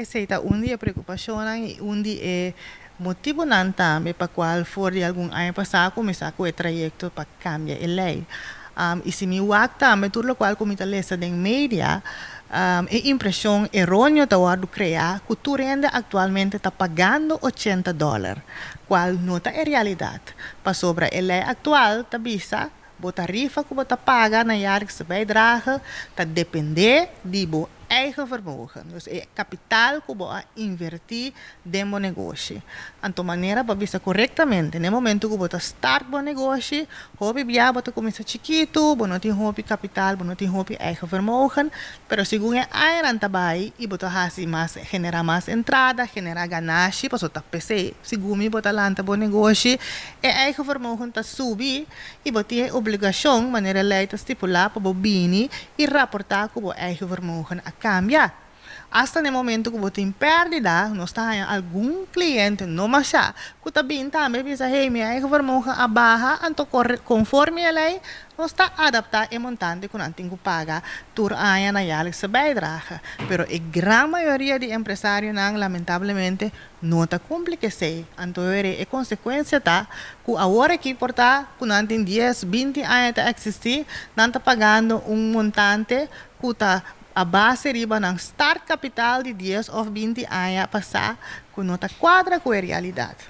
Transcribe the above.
Esei ta un di e preokupashonnan i un di e motibunan tambe pa kual for di algun aña pasá a kuminsá ku e trayekto pa kambia e lei. I si mi wak tambe tur lokual ku mi ta lesa den media, e impreshon eróneo ta wòrdu kreá ku tur hende aktualmente ta pagando $80, kual no ta e realidat, pasobra e lei aktual ta bisa bo tarifa ku bo ta paga na jaarlijkse bijdrage ta dependé di bo eigen vermogen, dus e kapital ku bo a invertí den bo negoshi. Anto manera bo a bisa korektamente, na e momento ku bo ta start bo negoshi, hopi bia bo ta kuminsá chikitu, bo no tin hopi kapital, bo no tin hopi eigen vermogen, pero segun e añanan ta bai i bo ta hasi mas, generá mas entrada, generá ganashi, pasobra ta p'esei segun mi bo ta lanta bo negoshi, e eigen vermogen ta subi i bo tin e obligashon, manera e lei ta stipulá, pa bo bini i raportá ku bo eigen vermogen a kambia. Asta na e momento ku bo tin pèrdida, nos ta haña algun kliente, no mashá, ku ta bin tambe bisa, Hey, mi eigen vermogen a baha, anto konforme e lei nos ta adaptá e montante ku nan tin ku paga tur aña na jaarlijkse bijdrage. Pero e gran mayoria di empresarionan lamentablemente no ta kumpli ku esei. Anto were e konsekuensia ta ku awor aki por ta ku nan tin dies, 20 aña ta eksistí, nan ta pagando un montante ku ta a base riba nan startkapital di 10 òf 20 aña pasá ku no ta kuadra ku e realidat.